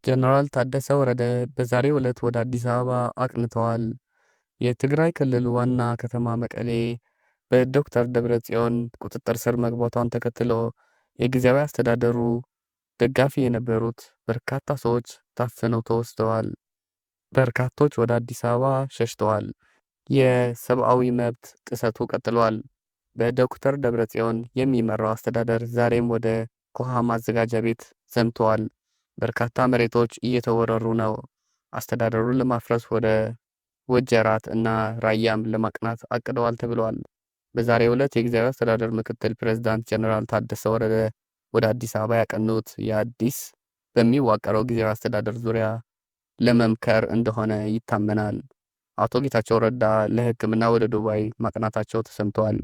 ጀነራል ታደሰ ወረደ በዛሬው ዕለት ወደ አዲስ አበባ አቅንተዋል። የትግራይ ክልል ዋና ከተማ መቀሌ በዶክተር ደብረጽዮን ቁጥጥር ስር መግባቷን ተከትሎ የጊዜያዊ አስተዳደሩ ደጋፊ የነበሩት በርካታ ሰዎች ታፍነው ተወስደዋል። በርካቶች ወደ አዲስ አበባ ሸሽተዋል። የሰብአዊ መብት ጥሰቱ ቀጥሏል። በዶክተር ደብረጽዮን የሚመራው አስተዳደር ዛሬም ወደ ኮሃ ማዘጋጃ ቤት ዘምተዋል። በርካታ መሬቶች እየተወረሩ ነው። አስተዳደሩን ለማፍረስ ወደ ወጀራት እና ራያም ለማቅናት አቅደዋል ተብለዋል። በዛሬው ዕለት የጊዜያዊ አስተዳደር ምክትል ፕሬዝዳንት ጀነራል ታደሰ ወረደ ወደ አዲስ አበባ ያቀኑት የአዲስ በሚዋቀረው ጊዜያዊ አስተዳደር ዙሪያ ለመምከር እንደሆነ ይታመናል። አቶ ጌታቸው ረዳ ለሕክምና ወደ ዱባይ ማቅናታቸው ተሰምተዋል።